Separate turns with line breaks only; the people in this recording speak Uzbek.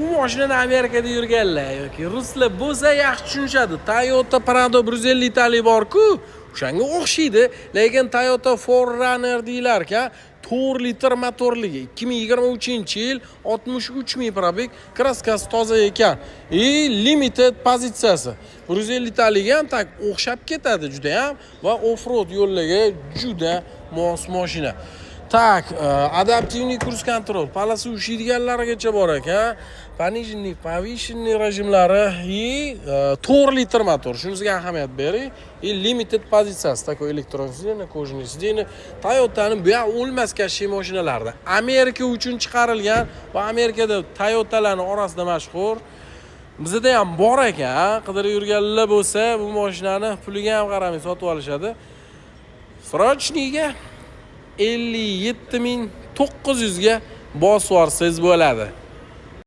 Bu mashinani Amerikada yurganlar yoki ruslar bo'lsa, yaxshi tushunishadi. Toyota Prado 150 talik borku, o'shanga o'xshaydi, lekin Toyota 4Runner deyilar ekan. 4 litr motorligi, 2023-yil, 63 ming пробег, краска si toza ekan и limited pozitsiyasi. 150 taligi ham так o'xshab ketadi judayam va off road yo'llarga juda mos mashina. Так, адаптивный круиз-контроль, полоса ushlaydiganlarigacha bor ekan, пониженный, повышенный rejimlari и 4 litr motor, shunisiga ahamiyat bering. И limited pozitsiyasi, такой elektron сиденье, кожаный сиденье. Toyotani bu ham o'lmas kashshiy mashinalardi, Amerika uchun chiqarilgan va Amerikada Toyotalarni orasida mashhur. Bizada ham bor ekan, qidirib yurganlar bo'lsa, bu mashinani puliga ham qaramay sotib olishadi. Срочный ga 57 900 ga bosib yuborsangiz bo'ladi.